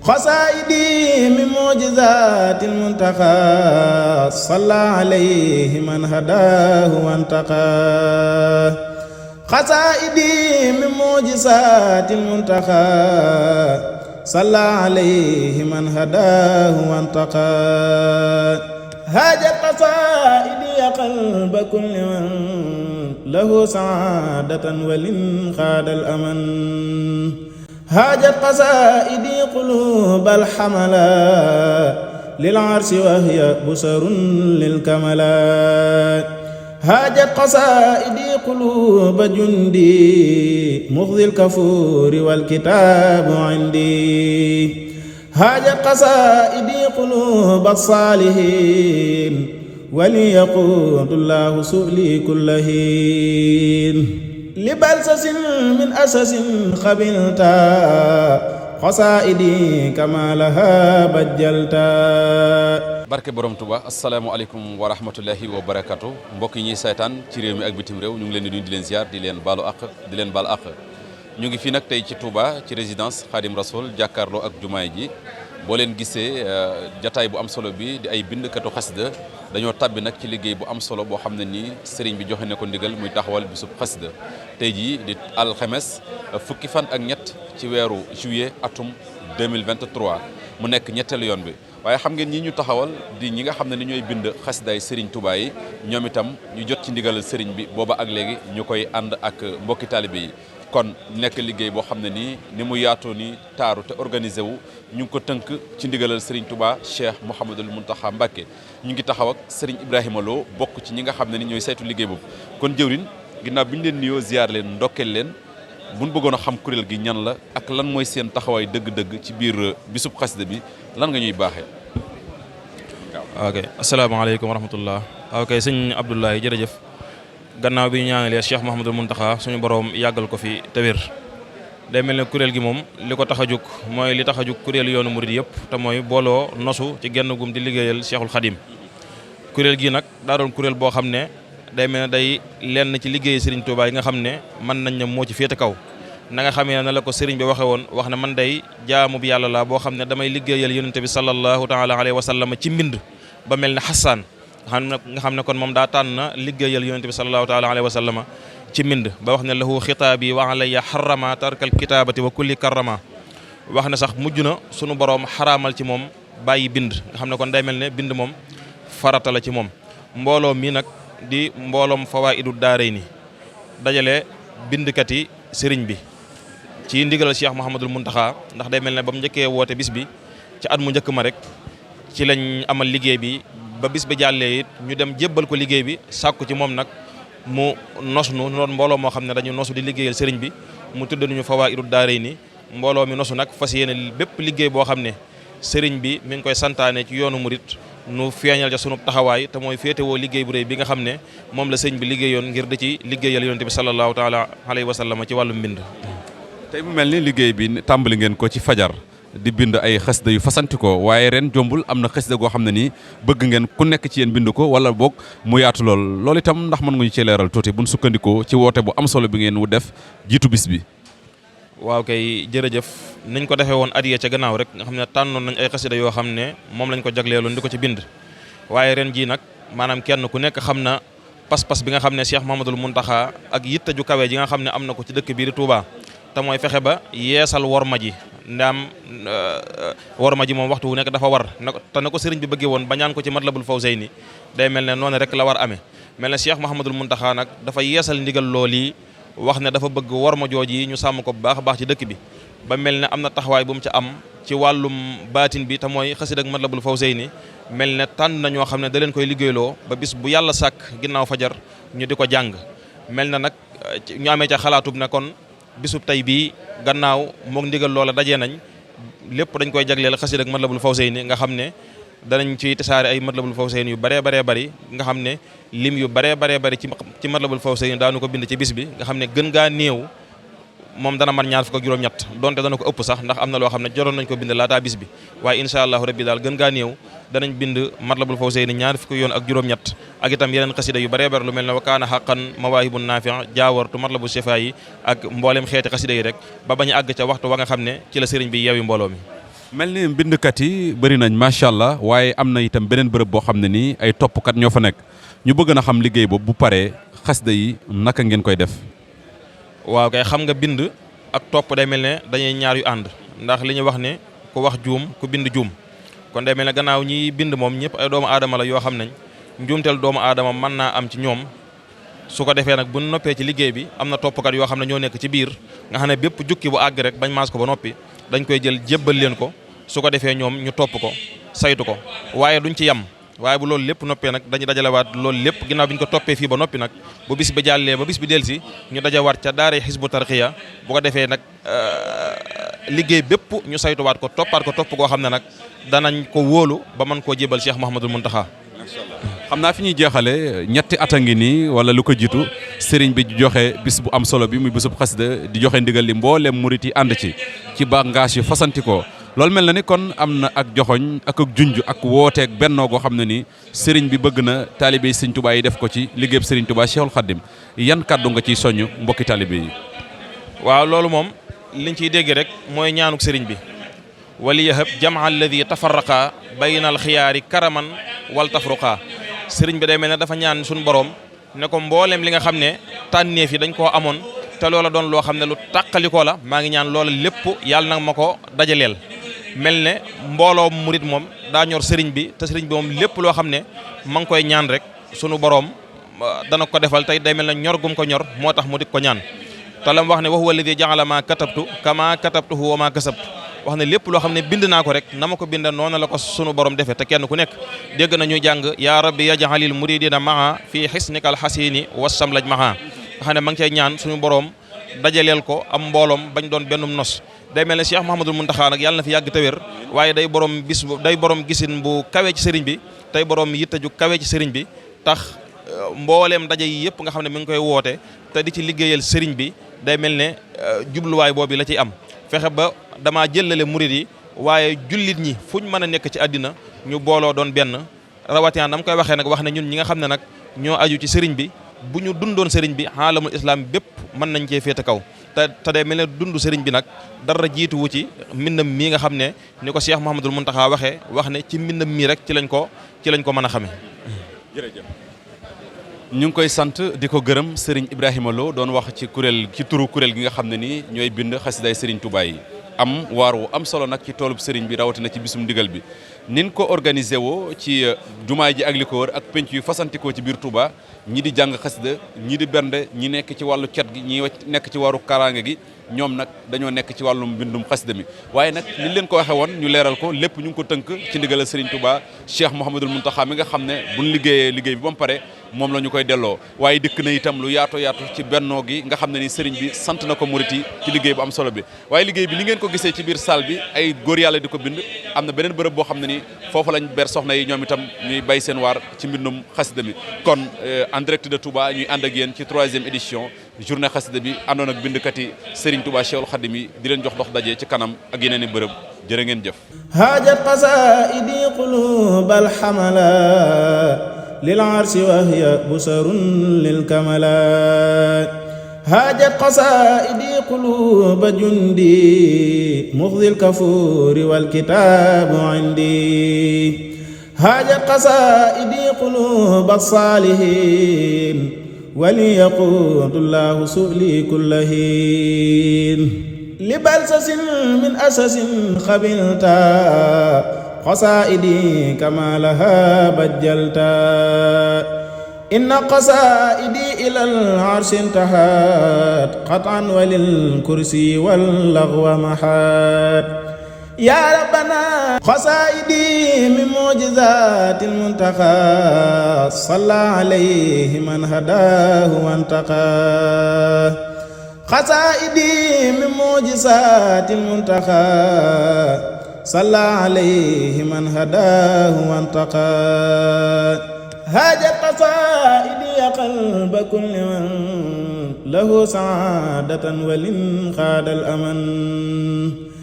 خسائدي من معجزات المنتقى صلى عليه من هداه وانتقى خسائدي من معجزات المنتقى صلى عليه من هداه وانتقى هاجت قصائدي قلب كل من له سعادة ولن خاد الأمن هاجت قصائدي قلوب الحملات للعرش وهي بشر للكملات هاجت قصائدي قلوب جندي مخذي الكفور والكتاب عندي هاجت قصائدي قلوب الصالحين وليقود الله سؤلي كل حين لبلسس من أسس قبلتا قصائدي كما لها بجلتا barke borom Touba asalaamaaleykum wa rahmatullahi wa barakatu mbokk yi ñuy saytaan ci réew mi ak bitim réew ñu ngi leen di nuyu di leen ziar di leen baalu àq di leen baal àq ñu ngi fii nag tey ci Touba ci résidence Khadim Rasoul jàkkaarloo ak jumaay ji boo leen gisee jataay bu am solo bi di ay bindkatu xasida dañoo tàbbi nag ci liggéey bu am solo boo xam ne nii sëriñ bi joxe na ko ndigal muy taxawal bisub xasida tey jii di alxames fukki fan ak ñett ci weeru juillet atum 2023 mu nekk ñetteelu yoon bi waaye xam ngeen ñi ñu taxawal di ñi nga xam ne ni ñooy bind xasidaay Serigne Touba yi ñoom itam ñu jot ci ndigalal Serigne bi booba ak léegi ñu koy ànd ak mbokki taalibe yi kon nekk liggéey boo xam ne nii ni mu yaatoo ni taaru te organisé wu ñu ngi ko tënk ci ndigalal Serigne Touba Cheikh Mouhamadoul Mountakha Mbacké ñu ngi taxaw ak Serigne Ibrahima Lo bokk ci ñi nga xam ne ni ñooy saytu liggéey boobu kon jëwrin ginnaaw bi ñu leen nuyoo ziar leen ndokkeel leen buñ bëggoon a xam kuréel gi ñan la ak lan mooy seen taxawaay dëgg-dëgg ci biir bisub xasida bi lan nga ñuy baaxee. ok asalaamaaleykum wa rahmatullah ok sëñ Abdoulaye jërëjëf gannaaw bi ñu ñaanalee Cheikh Mouhamadoul Mountakha suñu borom yàggal ko fi te wér day mel ne kuréel gi moom li ko tax a jóg mooy li tax a jóg kuréel yoonu murid yëpp te mooy booloo nosu ci genn gum di liggéeyal Cheikhul Khadim kuréel gi nag daa doon kuréel boo xam ne day mel ne day lenn ci liggéey Serigne Touba yi nga xam ne mën nañ ne moo ci féete kaw na nga xamee ne la ko Serigne bi waxe woon wax ne man day jaamu bi yàlla laa boo xam ne damay liggéeyal yonente bi sallallahu taala alayhi wa sallam ci mbind ba mel ne Xassaan nga xam ne kon moom daa tànn na liggéeyal yonente bi sallallahu taala alayhi wa sallam ci mbind ba wax ne lahu xitaabi wa alayya xarama tarkal kitaabati wa kulli karama wax ne sax mujj na sunu boroom xaraamal ci moom bàyyi bind nga xam ne kon day mel ne bind moom farata la ci moom mbooloo mi nag di mbooloom fawaa'idu daarayni dajale bindkat yi sëriñ bi ci ndigalal Cheikh Mouhamadoul Mountakha ndax day mel ne ba mu njëkkee woote bis bi ci at mu njëkk ma rek ci lañ amal liggéey bi ba bis bi jàllee it ñu dem jébbal ko liggéey bi sàkku ci moom nag mu nos nu noonu mbooloo moo xam ne dañu nosu di liggéeyal sëriñ bi mu tudd nañu fawaa'idu daarayni mbooloo mi nosu nag fas yéene bépp liggéey boo xam ne sëriñ bi mi ngi koy santaane ci yoonu murit nu feeñal ca sunu taxawaay te mooy féetewoo liggéey bu réy bi nga xam ne moom la sëñ bi liggéeyoon ngir di ci liggéeyal yonent bi sallallahu taala alayhi wa sallam ci wàllu mbind. tey mu mel ni liggéey bi tàmbali ngeen ko ci fajar di bind ay xasida yu fasanti ko waaye ren jombul am na xasida goo xam ne nii bëgg ngeen ku nekk ci yéen bind ko wala boog mu yaatu loolu itam ndax mën nga ñu cee leeral tuuti buñ sukkandikoo ci woote bu am solo bi ngeen wu def jiitu bis bi. waaw kay jërëjëf niñ ko defee woon at yee ca gannaaw rek nga xam ne tànnoon nañ ay xasida yoo xam ne moom lañ ko jagleeloon di ko ci bind waaye ren jii nag maanaam kenn ku nekk xam na pas-pas bi nga xam ne Cheikh Mouhamadoul Mountakha ak yitte ju kawe ji nga xam ne am na ko ci dëkk bii di Touba te mooy fexe ba yeesal worma ji ndaam worma ji moom waxtu wu nekk dafa war te na ko sëriñ bi bëggee woon ba ñaan ko ci Matlabul Fawzayni day mel ne noonu rek la war amee mel ne Cheikh Mouhamadoul Mountakha nag dafa yeesal ndigal lool yi wax ne dafa bëgg worma jooj yi ñu sàmm ko bu baax a baax ci dëkk bi ba mel ne am na taxawaay bu mu ca am ci wàllum baatin bi te mooy xasida ak Matlabul Fawzayni mel ne tànn na ñoo xam ne da leen koy liggéeyloo ba bis bu yàlla sàkk ginnaaw fajar ñu di ko jàng mel na nag ñu amee ca xalaatub ne kon bisub tey bii gannaaw mook ndigal loola dajee nañ lépp dañ koy jagleel xasida ak Matlabul Fawzayni nga xam ne danañ ci tasaare ay Matlabul Fawzayni yu baree bari nga xam ne lim yu baree bari ci Matlabul Fawzayni daanu ko bind ci bis bi nga xam ne gën gaa néew moom dana man ñaar fukk ak juróom-ñett donte dana ko ëpp sax ndax am na loo xam ne joroon nañ ko bind laataa bis bi waaye incha allahu rabbi daal gën gaa néew danañ bind Matlabul Fawzayni ñaar fukk yoon ak juróom-ñett ak itam yeneen xasida yu baree bari lu mel ne wa kaana xaqan mawaahibun naafi' jaawartu Matlabu shifaa yi ak mboolem xeeti xasida yi rek ba bañu àgg ca waxtu wa nga xam ne ci la sëriñ bi yeewi mbooloo mi. mel ni mbindkat yi bëri nañ macha allah waaye am na itam beneen bërëb boo xam ne nii ay toppkat ñoo fa nekk ñu bëgg na xam liggéey boobu bu paree xasida yi naka ngeen koy def. waaw kay xam nga bind ak topp day mel ne dañuy ñaar yu ànd ndax li ñuy wax ne ku wax juum ku bind juum kon day mel ne gannaaw ñi bind moom ñëpp ay doomu aadama la yoo xam nañ njuumteel doomu aadama mën naa am ci ñoom su ko defee nag bu noppee ci liggéey bi am na toppkat yoo xam ne ñoo nekk ci biir nga xam ne bépp jukki bu àgg rek bañ maas ko ba noppi dañ koy jël jébbal leen ko su ko defee ñoom ñu topp ko saytu ko waaye duñ ci yem waaye bu loolu lépp noppee nag dañu dajalewaat loolu lépp ginnaaw bi ñu ko toppee fii ba noppi nag bu bis bi jàllee ba bis bi delsi ñu dajawaat ca daara Hizbut Tarqiyyah bu ko defee nag liggéey bépp ñu saytuwaat ko toppaat ko topp koo xam ne nag danañ ko wóolu ba mën koo jébal Cheikh Mouhamadoul Mountakha. xam naa fi ñuy jeexale ñetti at a ngi nii wala lu ko jiitu sëriñ bi di joxe bis bu am solo bi muy bisub xasida di joxe ndigal li mboolem murit yi ànd ci bànqaas yu fasantikoo loolu mel na ni kon am na ak joxoñ ak junj ak wooteeg bennoo goo xam ne ni sëriñ bi bëgg na taalibe sëriñ Tuubaa yi def ko ci liggéeyub sëriñ Tuubaa Cheikhul Khadim yan kàddu nga ciy soññ mbokki taalibe yi. waaw loolu moom liñ ciy dégg rek mooy ñaanuk sëriñ bi wali yahab jamaa alladi tafarraqa bayna alxiyaari karaman wal tafruqa sëriñ bi day mel ne dafa ñaan suñu borom ne ko mbooleem li nga xam ne tànneef yi dañ koo amoon te loola doon loo xam ne lu tàqalikoo la maa ngi ñaan loola lépp yàlla nag ma ko dajaleel mel ne mbooloo murit moom daa ñor sëriñ bi te sëriñ bi moom lépp loo xam ne ma ngi koy ñaan rek sunu borom dana ko defal tey day mel ne ñor gum ko ñor moo tax mu dik ko ñaan te la mu wax ne wa huwa alladi ja'ala ma katabtu kama katabtuhu wa ma kasabtu wax ne lépp loo xam ne bind naa ko rek na ma ko bind noonu la ko sunu borom defee te kenn ku nekk dégg nañu jàng yaa rabbi yaj'alil muridina maha fii xisnikal xasini wasamlaj maha nga xam ne ma ngi cay ñaan suñu borom dajaleel ko am mbooloom bañ doon bennum nos day mel ne Cheikh Mouhamadoul Mountakha nag yàlla na fi yàgg te wér waaye day borom day borom gisin bu kawe ci sëriñ bi tey borom yitte ju kawe ci sëriñ bi tax mbooleem daje yi yëpp nga xam ne mi ngi koy woote te di ci liggéeyal sëriñ bi day mel ne jubluwaay boobu la ciy am fexe ba damaa jëlale murid yi waaye jullit ñi fuñ mën a nekk ci àddina ñu booloo doon benn rawatina dama koy waxee nag wax ne ñun ñi nga xam ne nag ñoo aju ci sëriñ bi bu ñu dundoon sëriñ bi aalamul islam bépp mën nañ cee féete kaw te day mel ne dund sëriñ bi nag dara jiituwu ci mbindam mii nga xam ne ni ko Cheikh Mouhamadoul Mountakha waxee wax ne ci mbindam mii rek ci lañ ko mën a xamee. jërëjëf ñu ngi koy sant di ko gërëm Serigne Ibrahima Lo doon wax ci turu kuréel gi nga xam ne nii ñooy bind xasidaay Serigne Touba yi am waar wu am solo nag ci toolub Serigne bi rawatina ci bisum ndigal bi nin ko organisé woo ci jumaay ji ak li ko wër ak penc yu fasantikoo ci biir Touba ñi di jàng xasida ñi di bernde ñi nekk ci wàllu cet gi ñi nekk ci wàllu kaaraange gi ñoom nag dañoo nekk ci wàllum mbindum xasida mi waaye nag li leen ko waxee woon ñu leeral ko lépp ñu ngi ko tënk ci ndigalal Serigne Touba Cheikh Mouhamadoul Mountakha mi nga xam ne buñ liggéeyee liggéey bi ba mu pare moom la ñu koy delloo waaye dikk na itam lu yaatu ci bennoo gi nga xam ne ni Serigne bi sant na ko murit yi ci liggéey bu am solo bi waaye liggéey bi li ngeen ko gisee ci biir salle bi ay góor yàlla di ko bind am na beneen bërëb boo xam ne ni foofu lañ ber soxna yi ñoom itam ñuy bay seen waar ci mbindum xasida mi kon en direct de Touba ñuy ànd ak yéen ci 3e édition journée xasida bi àndoon ak bindkat yi Serigne Touba Cheikhul Khadim yi di leen jox dox daje ci kanam ak yeneen i bërëb jërë ngeen jëf haajat qasaa'idi quluubal hamala lil arsi wa hiya busarun lil kamala haajat qasaa'idi quluuba jundi muxdil kafuuri wal kitaabu indi haajat qasaa'idi quluuba saalihiin wali yaquudu llaahu su'li kulla hiin li balsasin min asasin xabilta qasaa'idi kamaa lahaa bajjalta inna qasaa'idi ilal arshi intahat qat'an walil kursi wal laghwa mahat yaa rabbanaa qasaa'idi min mu'jizaatil muntaqaa sallaa alayhi man hadaahu wantaqaa qasaa'idi min mu'jizaatil muntaqaa sallaa alayhi man hadaahu wantaqaa haajat qasaa'idi qalba kulli man lahu saadatan walin xaadal aman